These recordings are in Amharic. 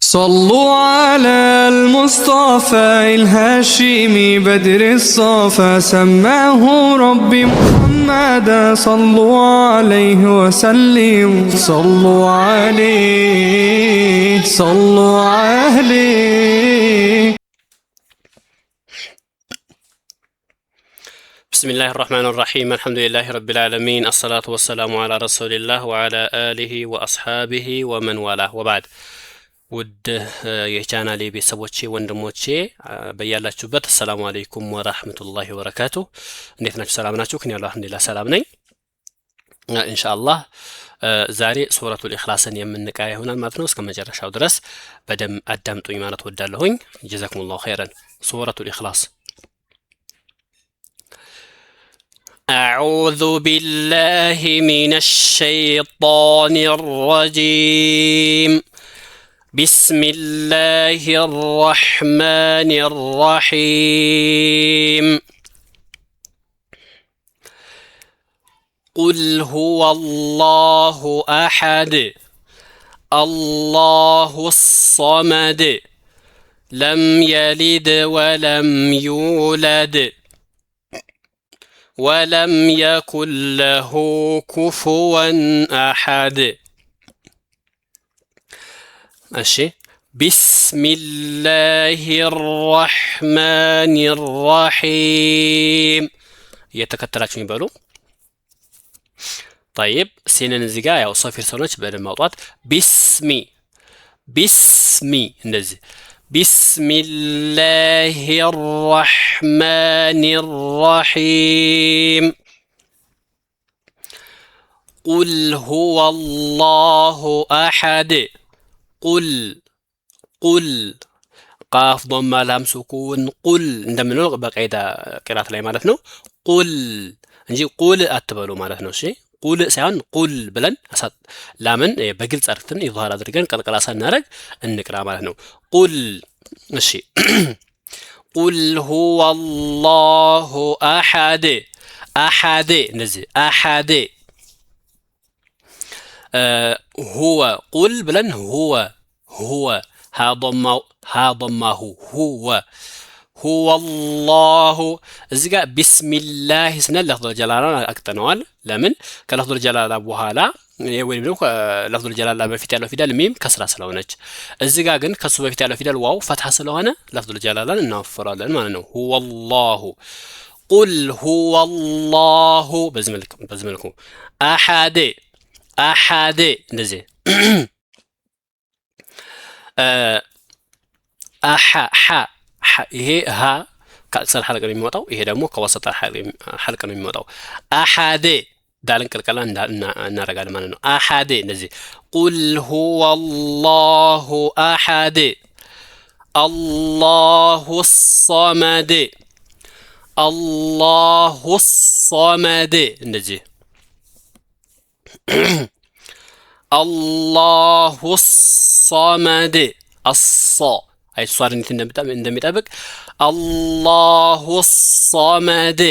صلوا على المصطفى الهاشمي بدر الصفا سماه ربي محمدا صلوا عليه وسلموا صلوا عليه صلوا عليه. بسم الله الرحمن الرحيم، الحمد لله رب العالمين، الصلاة والسلام على رسول الله وعلى آله وأصحابه ومن والاه، وبعد። ውድ የቻናሌ ቤተሰቦቼ፣ ወንድሞቼ፣ በያላችሁበት አሰላሙ አለይኩም ወራህመቱላሂ ወበረካቱ። እንዴት ናችሁ? ሰላም ናችሁ? እኔ ያለው አልሐምዱሊላህ ሰላም ነኝ። ኢንሻአላህ ዛሬ ሱረቱል ኢኽላስን የምንቀራ ይሆናል ማለት ነው። እስከ መጨረሻው ድረስ በደንብ አዳምጡኝ ማለት ወዳለሁኝ። ጀዛኩሙላሁ ኸይረን። ሱረቱል ኢኽላስ። أعوذ بالله من الشيطان الرجيم، بسم الله الرحمن الرحيم. قل هو الله أحد، الله الصمد، لم يلد ولم يولد ولم يكن له كفوا أحد. እሺ፣ بسم الله الرحمن الرحيم እየተከተላችሁ ይበሉ። طيب፣ ሲንን እዚህ ጋር ያው صفير ስለሆነች በደንብ ማውጣት። بسم بسم እንደዚህ بسم الله الرحمن الرحيم. قل هو الله أحد. قل قل قاف ضمة لام سكون قل እንደምንለው በቀይዳ ቅራት ላይ ማለት ነው። قل እንጂ ቁል አትበሉ ማለት ነው። እሺ፣ قل ሳይሆን قل ብለን ላምን በግልጽ አርክተን إظهار አድርገን ቀልቀላ ሳናደርግ እንቅራ ማለት ነው። قل። እሺ፣ قل هو الله أحد أحد እንደዚህ أحد هو قل ብለን هو هو ها ضمة هو هو هو الله። እዚህ ጋር بسم الله ስንል لفظ الجلالة ን አቅጥነዋል። ለምን? ከ لفظ الجلالة በኋላ ወይም ደግሞ لفظ الجلالة በፊት ያለው ፊደል ሚም كسرة ስለሆነች፣ እዚህ ጋር ግን ከሱ በፊት ያለው ፊደል واو فتحة ስለሆነ لفظ الجلالة ን እናወፍራለን ማለት ነው። هو الله قل هو الله በዚህ መልኩ أحد أحد እንደዚህ አሓ ሓ ይሄ ሀ ከ أقصى الحلق ነው የሚወጣው። ይሄ ደግሞ ከ وسط الحلق ነው የሚወጣው። أحد ዳልን ቅልቀላ እናደርጋለን ማለት ነው። أحد እንደዚህ قل هو الله أحد الله الصمد الله الصمد እንደዚህ الله الصمد አሶ አይ ሷድ እንዴት እንደሚጠብቅ الله الصمد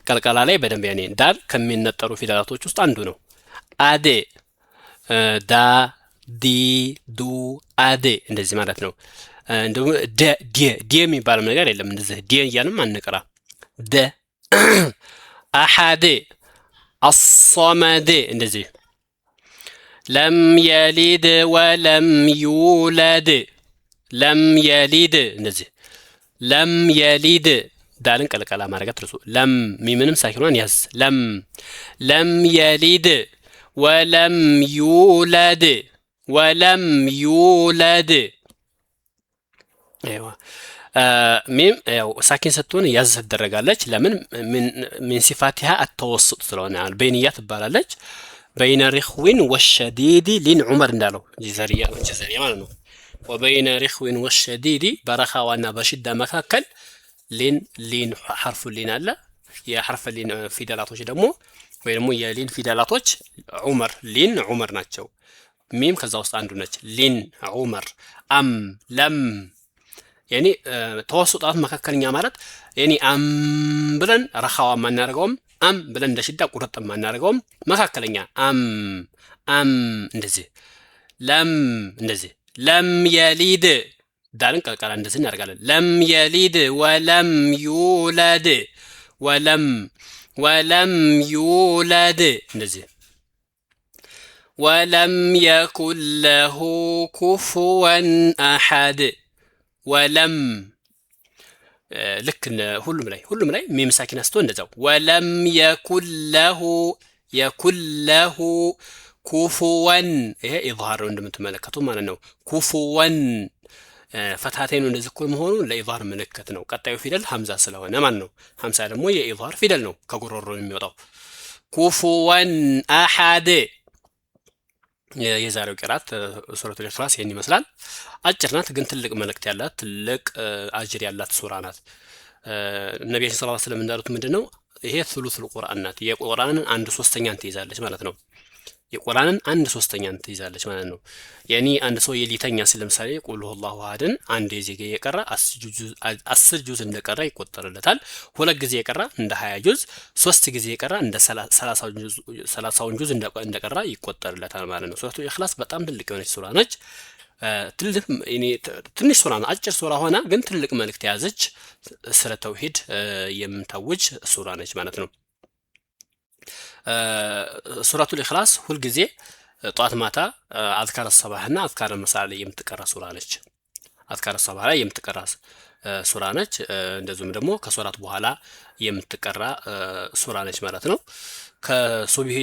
ቀልቀላ ላይ በደንብ ያኔ ዳል ከሚነጠሩ ፊደላቶች ውስጥ አንዱ ነው። አዴ ዳ ዲ ዱ አዴ እንደዚህ ማለት ነው። እንደውም ደ ዴ ዴ የሚባለው ነገር የለም። እንደዚህ ዴ እያልንም አንቅራ። ደ أحد الصمد እንደዚህ لم يلد ولم يولد لم يلد እንደዚህ لم يلد ዳልን ቀልቀላ ማድረግ አትርሱ። لم ሚምንም ሳኪኗን ያዝ። لم لم يلد ولم يولد ولم يولد። أيوه ሚም ያው ساكن ስትሆን ያዝ ትደረጋለች። ለምን? من صفاتها التوسط ስለሆነ بينية ትባላለች። بين رخو وشديد لين ዑመር እንዳለው ጀዘሪያ ጀዘሪያ ማለት ነው። وبين رخو وشديد በ رخاوة ና በ شدة መካከል لين لين حرف لين አለ። የ حرف لين ፊደላቶች ደግሞ ወይ ደግሞ የ لين ፊደላቶች ዑመር لين ዑመር ናቸው። ሚም ከዛ ውስጥ አንዱ ነች። لين ዑመር أم لم يعني توسط መካከለኛ ማለት يعني አም ብለን رخاوة ማናደርገውም፣ አም ብለን እንደ شدة ቁርጥ የማናደርገውም፣ መካከለኛ አም አም እንደዚህ لم እንደዚህ لم يلد ዳልን ቀልቀላ እንደዚህ እናደርጋለን። لم يلد ولم يولد ولم ولم يولد እንደዚህ ولم يكن له كفوا أحد ولم ልክ ሁሉም ላይ ሚም ሳኪና ስትሆን እንደዛው ولم يكن له يكن له كفوا ይሄ ኢዝሃር ነው እንደምትመለከቱ ማለት ነው። كفوا ፈትሐተይኑ እንደዚህ እኩል መሆኑ ለኢዝሃር ምልክት ነው። ቀጣዩ ፊደል ሀምዛ ስለሆነ ማለት ነው። ሀምዛ ደግሞ የኢዝሃር ፊደል ነው ከጉሮሮ የሚወጣው። كفوا أحد። የዛሬው ቂራት ሱረቱል ኢኽላስ ይህን ይመስላል። አጭር ናት፣ ግን ትልቅ መልእክት ያላት ትልቅ አጅር ያላት ሱራ ናት። ነቢያችን ሰለላሁ ዐለይሂ ወሰለም እንዳሉት ምንድን ነው ይሄ ሱሉሱል ቁርአን ናት። የቁርአንን አንድ ሶስተኛን ትይዛለች ማለት ነው። የቁርአንን አንድ ሶስተኛን ትይዛለች ማለት ነው። ያኒ አንድ ሰው የሊተኛ ሲል ለምሳሌ ቁል ሁወላሁ አሐድን አንድ ጊዜ የቀራ 10 ጁዝ እንደቀራ ይቆጠርለታል። ሁለት ጊዜ የቀራ እንደ 20 ጁዝ፣ ሶስት ጊዜ የቀራ እንደ 30ውን ጁዝ እንደቀራ ይቆጠርለታል ማለት ነው። ሱረቱ ኢኽላስ በጣም ትልቅ የሆነች ሱራ ነች። ትንሽ ሱራ ነው፣ አጭር ሱራ ሆና ግን ትልቅ መልእክት የያዘች ስለ ተውሂድ የምታውጅ ሱራ ነች ማለት ነው። ሱረቱል ኢኽላስ ሁልጊዜ ጧት ማታ አዝካረ ሰባህና አዝካረ መሳ ላይ የምትቀራ ሱራ ነች። አዝካረ ሰባህ ላይ የምትቀራ ሱራ ነች። እንደዚሁም ደግሞ ከሶላት በኋላ የምትቀራ ሱራ ነች ማለት ነው። ከሱብሂ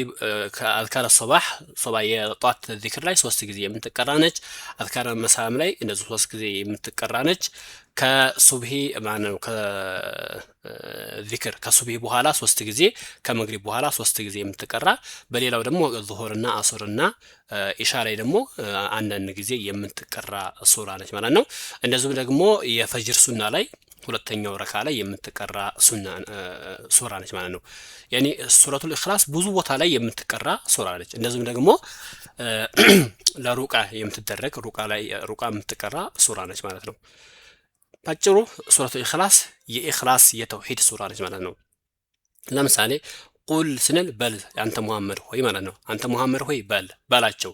ከአዝካረ ሰባህ ሶባ የጧት ዚክር ላይ ሶስት ጊዜ የምትቀራ ነች። አዝካረ መሳም ላይ እንደዚሁ ሶስት ጊዜ የምትቀራ ነች። ከሱብሂ ማነው ከዚክር ከሱብሂ በኋላ ሶስት ጊዜ፣ ከመግሪብ በኋላ ሶስት ጊዜ የምትቀራ፣ በሌላው ደግሞ ዙሁርና አሱርና ኢሻ ላይ ደግሞ አንዳንድ ጊዜ የምትቀራ ሱራ ነች ማለት ነው። እንደዚሁም ደግሞ የፈጅር ሱና ላይ ሁለተኛው ረካ ላይ የምትቀራ ሱና ሱራ ነች ማለት ነው። ያኒ ሱረቱል ኢኽላስ ብዙ ቦታ ላይ የምትቀራ ሱራ ነች። እንደዚሁም ደግሞ ለሩቃ የምትደረግ ሩቃ ላይ ሩቃ የምትቀራ ሱራ ነች ማለት ነው። ባጭሩ ሱረቱል ኢኽላስ የኢኽላስ የተውሂድ ሱራ ነች ማለት ነው። ለምሳሌ ቁል ስንል በል አንተ ሙሐመድ ሆይ ማለት ነው። አንተ ሙሐመድ ሆይ በል በላቸው።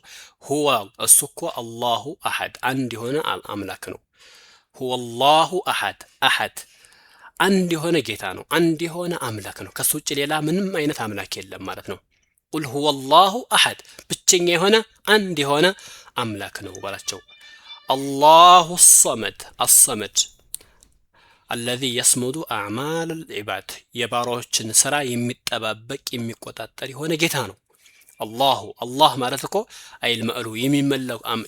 هو እሱ እኮ الله أحد አንድ የሆነ አምላክ ነው። هو الله أحد أحد አንድ የሆነ ጌታ ነው። አንድ የሆነ አምላክ ነው። ከሱ ውጭ ሌላ ምንም አይነት አምላክ የለም ማለት ነው። قل هو الله أحد ብቸኛ የሆነ አንድ የሆነ አምላክ ነው በላቸው። الله الصمد الصمد الذي يصمد أعمال العباد የባሮችን ስራ የሚጠባበቅ የሚቆጣጠር የሆነ ጌታ ነው። الله አላህ ማለት እኮ أي المألوه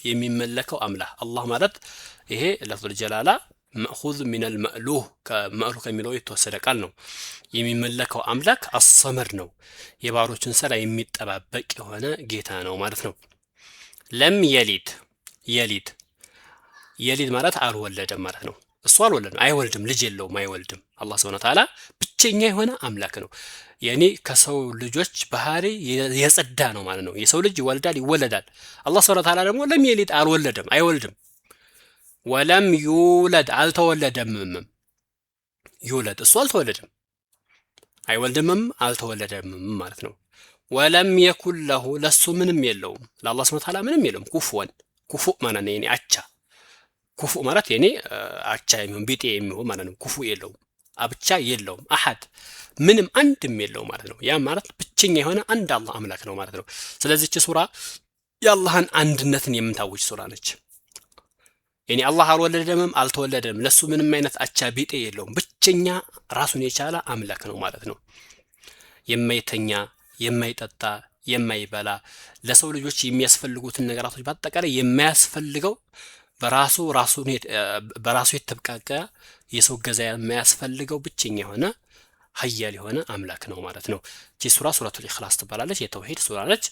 የሚመለከው አምላክ አላህ ማለት ይሄ لفظ الجلالة مأخوذ من المألوه ከመእሉህ ከሚለው የተወሰደ ቃል ነው። የሚመለከው አምላክ الصمد ነው። የባሮችን ስራ የሚጠባበቅ የሆነ ጌታ ነው ማለት ነው። لم يلد يلد يلد ማለት አልወለደም ማለት ነው። እሱ አልወለደም፣ አይወልድም፣ ልጅ የለውም፣ አይወልድም። አላህ ሱብሓነሁ ወተዓላ ብቸኛ የሆነ አምላክ ነው። የኔ ከሰው ልጆች ባህሪ የጸዳ ነው ማለት ነው። የሰው ልጅ ይወልዳል፣ ይወለዳል። አላህ ሱብሓነሁ ወተዓላ ደግሞ لم يلد አልወለደም፣ አይወልድም። ولم يولد አልተወለደምም። يولد እሱ አልተወለደም፣ አይወልድምም፣ አልተወለደምም ማለት ነው። ولم يكن له ለሱ ምንም የለውም፣ ለአላህ ሱብሓነሁ ወተዓላ ምንም የለውም። كفوا كفؤ ማለት ነው የኔ አቻ كفؤ ማለት የኔ አቻ የሚሆን ቢጤ የሚሆን ማለት ነው። كفؤ የለውም፣ አብቻ የለውም፣ أحد ምንም አንድም የለውም ማለት ነው። ያ ማለት ብቸኛ የሆነ አንድ አላህ አምላክ ነው ማለት ነው። ስለዚህ እቺ ሱራ የአላህን አንድነትን የምታውጅ ሱራ ነች። የኔ አላህ አልወለደምም አልተወለደም፣ ለሱ ምንም አይነት አቻ ቢጤ የለውም። ብቸኛ ራሱን የቻለ አምላክ ነው ማለት ነው። የማይተኛ፣ የማይጠጣ፣ የማይበላ፣ ለሰው ልጆች የሚያስፈልጉትን ነገራቶች በአጠቃላይ የማያስፈልገው በራሱ ራሱን በራሱ የተብቃቃ የሰው ገዛ የማያስፈልገው ብቸኛ የሆነ ሀያል የሆነ አምላክ ነው ማለት ነው። እቺ ሱራ ሱረቱል ኢኽላስ ትባላለች። የተውሂድ ሱራ ነች።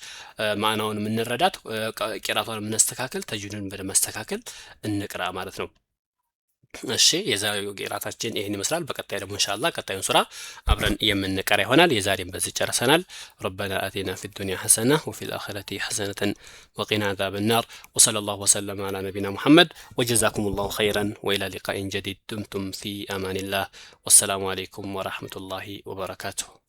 ማዕናውን የምንረዳት፣ ቂራቷን የምናስተካክል፣ ተጅዊዱን በደንብ ማስተካከል እንቅራ ማለት ነው። እሺ የዛሬው ቂራታችን ይህን ይመስላል። በቀጣይ ደግሞ ኢንሻአላህ ቀጣዩን ሱራ አብረን የምንቀራ ይሆናል። የዛሬን በዚህ ጨርሰናል። ربنا آتنا في الدنيا حسنة وفي الآخرة حسنة وقنا عذاب النار وصلى الله وسلم على نبينا محمد وجزاكم الله خيرا وإلى لقاء جديد دمتم في أمان الله والسلام عليكم ورحمة الله وبركاته።